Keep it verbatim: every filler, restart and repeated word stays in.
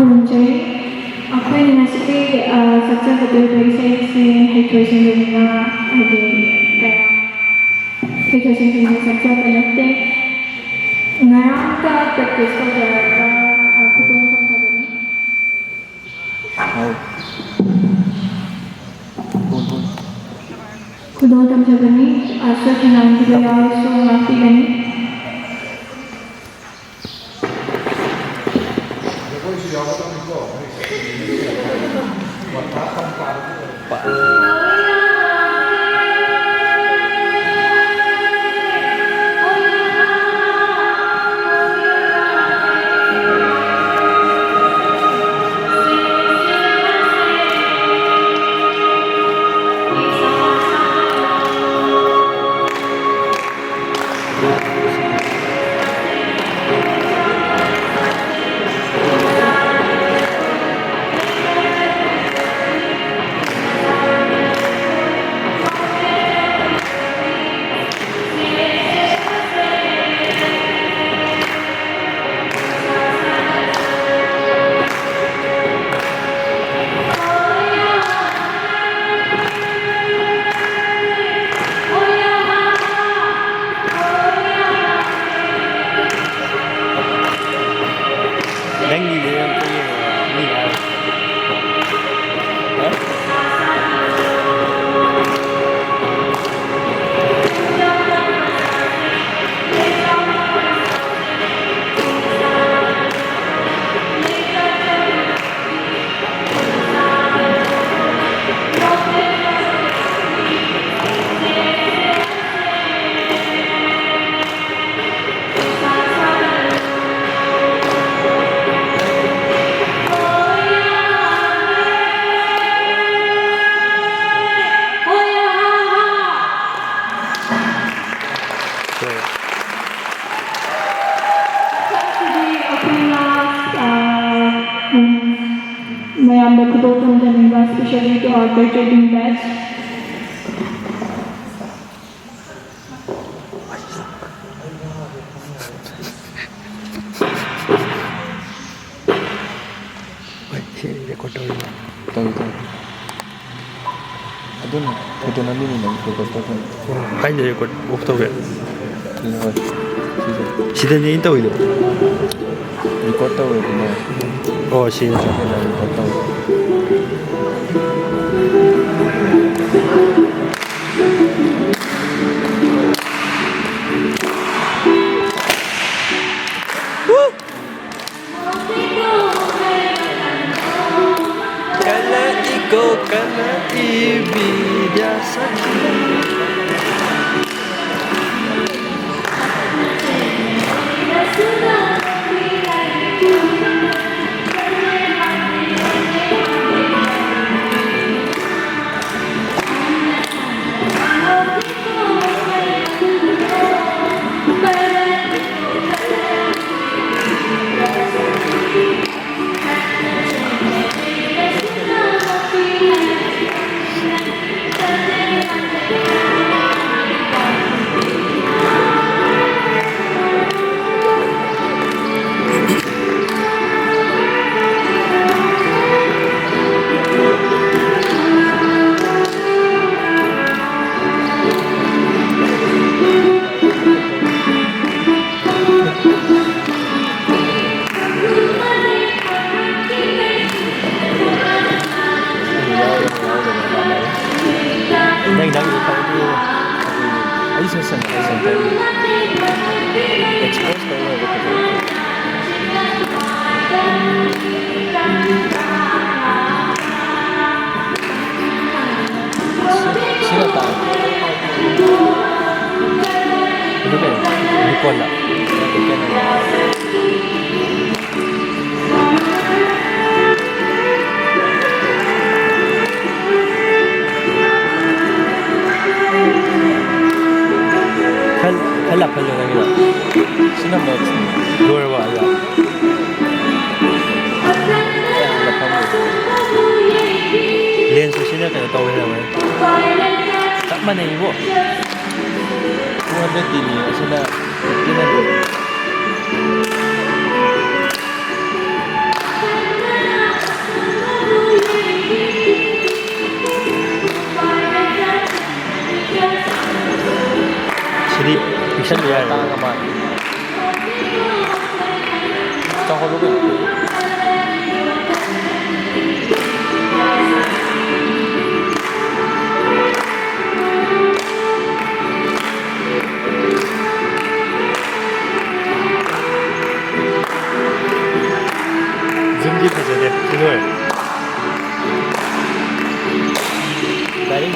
ꯈꯨꯔꯨꯝꯖꯔꯤ꯫ ꯑꯩꯈꯣꯏꯅ ꯉꯁꯤꯒꯤ, ꯑ, ꯁꯛꯆꯒꯗꯧꯔꯤꯕ ꯏꯁꯩ ꯑꯁꯤ ꯍꯩꯊꯣꯏ ꯁꯤꯡꯊꯣꯏꯅ, ꯍꯥꯏꯗꯤ, ꯀꯌꯥ ꯍꯩꯊꯣꯏ ꯁꯤꯡꯊꯣꯏꯅ ꯁꯛꯆꯕ ꯅꯠꯇꯦ꯫ ꯉꯔꯥꯡꯇ practice ꯇꯧꯖꯔꯒ, ꯑ, ꯈꯨꯗꯣꯜ ꯇꯝꯖꯕꯅꯤ꯫ ꯑꯧ꯫ ꯈꯨꯗꯣꯜ ꯇꯝꯖꯕꯅꯤ꯫ ꯑ, ꯁꯣꯏ ꯁꯣꯏꯅꯥꯏꯕ ꯌꯥꯎꯔꯁꯨ ꯉꯥꯛꯄꯤꯒꯅꯤ꯫ ꯅꯪꯒꯤꯗꯣ ꯑꯝꯇ ꯌꯦꯡꯉꯣ, ꯃꯤ ꯍꯥꯏ꯫ ꯍꯥ? ꯃꯌꯥꯝꯗ ꯈꯨꯗꯣꯜ ꯇꯝꯖꯅꯤꯡꯕ, especially to our graduating batch꯫ ꯑꯗꯨꯅ ꯐꯣꯇꯣ ꯅꯝꯃꯤꯅꯤ ꯅꯪ ꯐꯣꯀꯁ ꯇꯧꯐꯝ꯫ ꯀꯥꯏꯗ ꯔꯦꯀꯣꯔꯗ ꯑꯣꯐ ꯇꯧꯒꯦ? ꯁꯤꯗ ꯍꯣꯏ꯫ ꯁꯤꯗ꯫ ꯁꯤꯗꯅꯤ ꯑꯩꯅ ꯇꯧꯔꯤꯗꯣ꯫ ꯔꯦꯀꯣꯔꯗ ꯇꯧꯔꯦ ꯑꯗꯨꯅꯦ꯫ ꯑꯣ ꯁꯤ꯫ ꯁꯤꯗ ꯔꯦꯀꯣꯔꯗ ꯇꯧꯔꯦ꯫ Kana iko, kana ibida saki. ꯅꯪ, ꯅꯪꯒꯤꯗꯣ ꯈꯔ ꯄꯤꯔꯣ꯫ ꯑꯩ ꯁꯦꯁꯟ, ꯑꯩ ꯁꯦꯁꯟ ꯇꯧꯔꯤ꯫ ꯑꯦꯛꯁꯄꯣꯖ ꯇꯧꯔꯒ ꯐꯖꯅ꯫ ꯁꯤꯅ ꯇꯥꯡ꯫ ꯑꯗꯨ ꯀꯩꯅꯣ? ꯅꯤꯀꯣꯟꯗ? ꯅꯠꯇꯦ, ꯀꯦꯅꯟꯗ꯫ ꯈꯜ-, ꯈꯜꯂ ꯈꯜꯂ ꯅꯪꯒꯤꯗꯣ꯫ ꯁꯤꯅ ꯃꯦꯠꯁꯅꯤ꯫ ꯂꯣꯏꯔꯕ ꯑꯗꯨꯗ? ꯂꯦꯟꯁꯁꯨ ꯁꯤꯅ ꯀꯩꯅꯣ ꯇꯧꯋꯦ ꯍꯥꯏꯕ꯫ ꯆꯞ ꯃꯥꯟꯅꯩꯕꯣ꯫ Two hundred ꯇꯤꯅꯤ, ꯑꯁꯤꯅ fifteen hundred꯫ ꯄꯤꯛꯁꯟꯕ ꯌꯥꯔꯦ꯫ ꯇꯥꯡꯉ ꯃꯥꯜꯂꯦ꯫ ꯆꯥꯎꯍꯜꯂꯨ ꯀꯩꯅꯣ꯫ ꯖꯤꯝꯗꯤ ꯐꯖꯗꯦ꯫ ꯁꯤ ꯂꯣꯏꯔꯦ꯫ ꯗꯥꯏꯔꯦꯛ